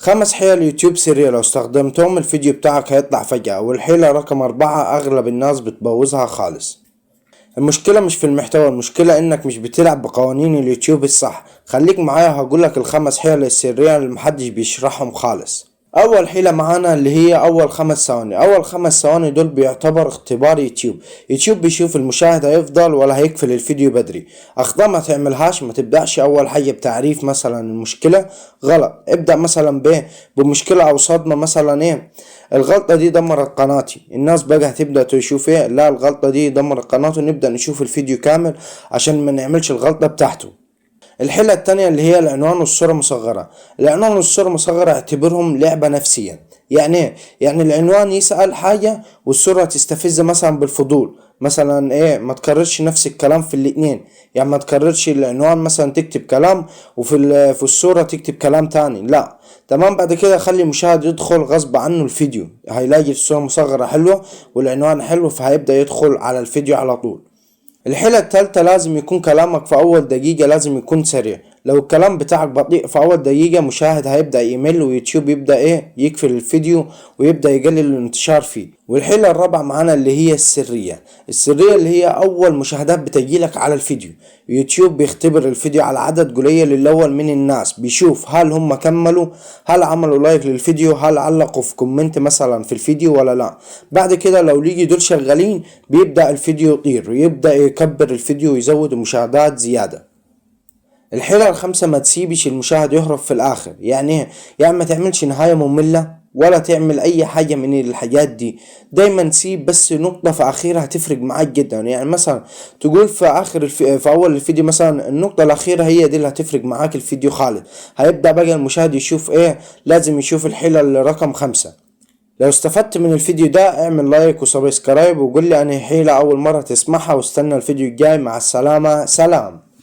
خمس حيل يوتيوب سرية لو استخدمتهم الفيديو بتاعك هيطلع فجأة. والحيلة رقم 4 اغلب الناس بتبوظها خالص. المشكلة مش في المحتوى، المشكلة انك مش بتلعب بقوانين اليوتيوب الصح. خليك معايا هقولك الخمس حيل السرية اللي محدش بيشرحهم خالص. اول حيلة معانا اللي هي اول 5 ثواني. اول 5 ثواني دول بيعتبر اختبار يوتيوب. يوتيوب بيشوف المشاهد هيفضل ولا هيقفل الفيديو بدري. اخطاء ما تعملهاش، ما تبدأش اول حاجة بتعريف مثلا المشكلة غلط. ابدأ مثلا بمشكلة او صدمة مثلا، ايه الغلطة دي دمرت قناتي، الناس بقى هتبدأ تشوف ايه، لا الغلطة دي دمرت قناته، نبدأ نشوف الفيديو كامل عشان ما نعملش الغلطة بتاعته. الحيلة التانية اللي هي العنوان والصورة مصغرة. العنوان والصورة مصغرة اعتبرهم لعبة نفسية. يعني ايه؟ يعني العنوان يسأل حاجة والصورة تستفز مثلا بالفضول، مثلا ايه، ما تكررش نفس الكلام في الاتنين، يعني ما تكررش العنوان مثلا تكتب كلام وفي في الصورة تكتب كلام تاني، لا تمام. بعد كده خلي المشاهد يدخل غصب عنه الفيديو، هيلاقي الصورة مصغرة حلوة والعنوان حلو فهيبدأ يدخل على الفيديو على طول. الحيلة التالتة لازم يكون كلامك في أول دقيقة لازم يكون سريع. لو الكلام بتاعك بطيء في أول دقيقة مشاهد هيبدأ يمل ويوتيوب يبدأ إيه يقفل الفيديو ويبدأ يقلل الانتشار فيه. والحيلة الرابعة معانا اللي هي السرية. السرية اللي هي أول مشاهدات بتجيلك على الفيديو. يوتيوب بيختبر الفيديو على عدد قليل الأول من الناس، بيشوف هل هم كملوا، هل عملوا like للفيديو، هل علقوا في comment مثلا في الفيديو ولا لا. بعد كده لو لقي دول شغالين بيبدأ الفيديو يطير ويبدأ يكبر الفيديو ويزود المشاهدات زيادة. الحيلة الخامسة ما تسيبش المشاهد يهرب في الآخر. يعني ايه؟ يعني ما تعملش نهاية مملة ولا تعمل اي حاجة من الحاجات دي، دايما سيب بس نقطة في اخرها هتفرق معاك جدا. يعني مثلا تقول في اخر في اول الفيديو مثلا النقطة الاخيرة هي دي اللي هتفرق معاك الفيديو خالص. هيبدأ بقى المشاهد يشوف ايه، لازم يشوف الحيلة اللي رقم 5. لو استفدت من الفيديو ده اعمل like و subscribe وقول لي انهي حيلة اول مرة تسمعها، واستنى الفيديو الجاي. مع السلامة، سلام.